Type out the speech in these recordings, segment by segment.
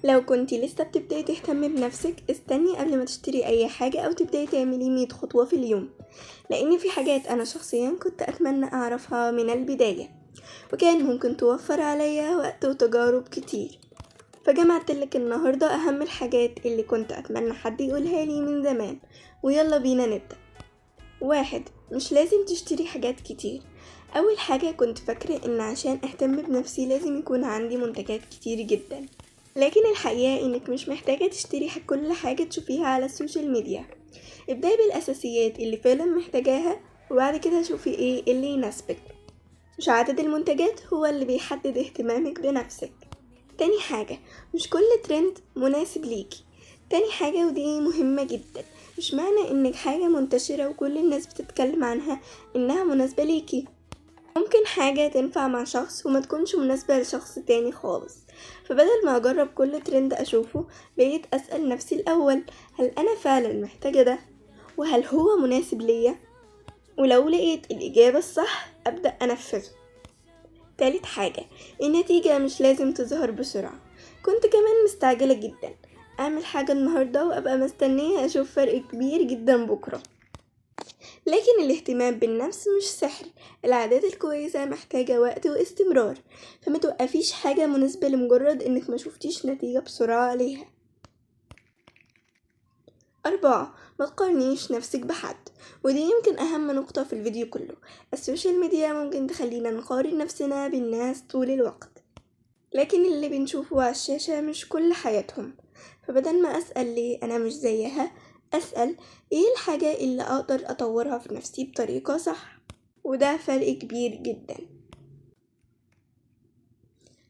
لو كنتي لسه بتبدأي تهتمي بنفسك، استني قبل ما تشتري اي حاجة او تبدأي تعملي 100 خطوة في اليوم، لان في حاجات انا شخصيا كنت اتمنى اعرفها من البداية وكان ممكن توفر عليا وقت وتجارب كتير. فجمعت لك النهاردة اهم الحاجات اللي كنت اتمنى حد يقولها لي من زمان، ويلا بينا نبدأ. 1. مش لازم تشتري حاجات كتير. اول حاجة كنت فاكرة ان عشان اهتم بنفسي لازم يكون عندي منتجات كتير جدا، لكن الحقيقة انك مش محتاجة تشتري كل حاجة تشوفيها على ال social media. ابدأي بالاساسيات اللي فعلا محتاجاها وبعد كده شوفي ايه اللي يناسبك. مش عدد المنتجات هو اللي بيحدد اهتمامك بنفسك. تاني حاجة، مش كل ترند مناسب ليكي. تاني حاجة ودي مهمة جدا، مش معنى انك حاجة منتشرة وكل الناس بتتكلم عنها انها مناسبة ليكي. ممكن حاجة تنفع مع شخص وما تكونش مناسبة لشخص تاني خالص. فبدل ما اجرب كل ترند اشوفه، بقيت اسأل نفسي الاول، هل انا فعلا محتاجة ده؟ وهل هو مناسب ليا؟ ولو لقيت الاجابة الصح ابدأ انفذه. تالت حاجة، النتيجة مش لازم تظهر بسرعة. كنت كمان مستعجلة جدا اعمل حاجة النهاردة وابقى مستنية اشوف فرق كبير جدا بكرة. لكن الاهتمام بالنفس مش سحر، العادات الكويسة محتاجة وقت واستمرار، فما توقفيش حاجة مناسبة لمجرد انك ما شفتيش نتيجة بسرعة عليها. 4. ما تقارنيش نفسك بحد، ودي يمكن اهم نقطة في الفيديو كله. ال social media ممكن تخلينا نقارن نفسنا بالناس طول الوقت، لكن اللي بنشوفه على الشاشة مش كل حياتهم. فبدل ما اسأل ليه انا مش زيها، اسأل ايه الحاجة اللي اقدر اطورها في نفسي بطريقة صح، وده فرق كبير جدا.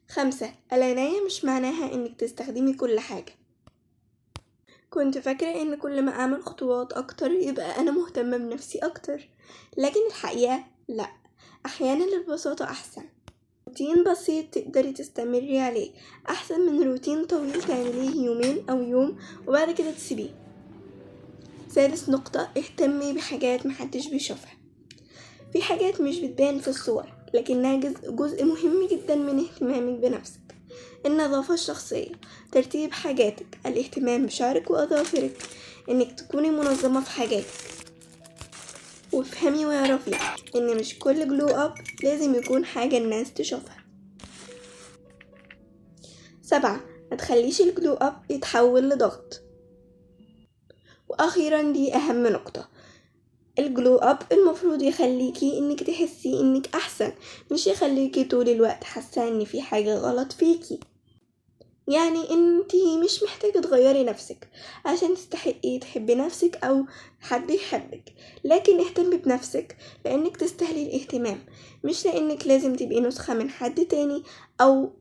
5. العناية مش معناها انك تستخدمي كل حاجة. كنت فاكرة ان كل ما اعمل خطوات اكتر يبقى انا مهتمة بنفسي اكتر، لكن الحقيقة لا، احيانا البساطة احسن. روتين بسيط تقدري تستمري عليه احسن من روتين طويل تعمليه يومين او يوم وبعد كده تسيبيه. 6 نقطة، اهتمي بحاجات محدش بيشوفها. في حاجات مش بتبان في الصور لكنها جزء مهم جدا من اهتمامك بنفسك. النظافة الشخصية، ترتيب حاجاتك، الاهتمام بشعرك وأظافرك، انك تكوني منظمة في حاجاتك. وافهمي واعرفي ان مش كل glow up لازم يكون حاجة الناس تشوفها. 7. ما تخليش ال glow up يتحول لضغط. واخيرا دي اهم نقطة، ال glow up المفروض يخليكي انك تحسي انك احسن، مش يخليكي طول الوقت حاسة ان في حاجة غلط فيكي. يعني انتي مش محتاجة تغيري نفسك عشان تستحقي تحبي نفسك او حد يحبك، لكن اهتمي بنفسك لانك تستاهلي الاهتمام، مش لانك لازم تبقي نسخة من حد تاني او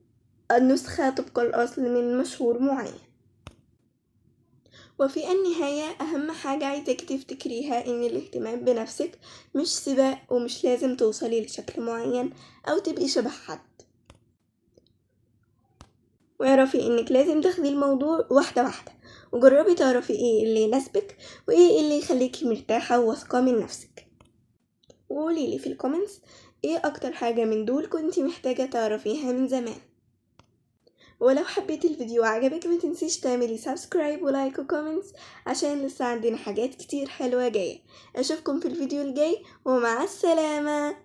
نسخة طبق الاصل من مشهور معين. وفي النهاية أهم حاجة عايزاك تفتكريها إن الاهتمام بنفسك مش سباق، ومش لازم توصلي لشكل معين أو تبقي شبه حد. واعرفي إنك لازم تاخدي الموضوع واحدة واحدة، وجربي تعرفي إيه اللي يناسبك وإيه اللي يخليكي مرتاحة وواثقة من نفسك. وقوليلي في ال comments إيه أكتر حاجة من دول كنتي محتاجة تعرفيها من زمان. ولو حبيتي الفيديو وعجبك ما تنسيش تعملي subscribe و like و comments عشان لسه عندنا حاجات كتير حلوة جاية. اشوفكم في الفيديو الجاي ومع السلامة.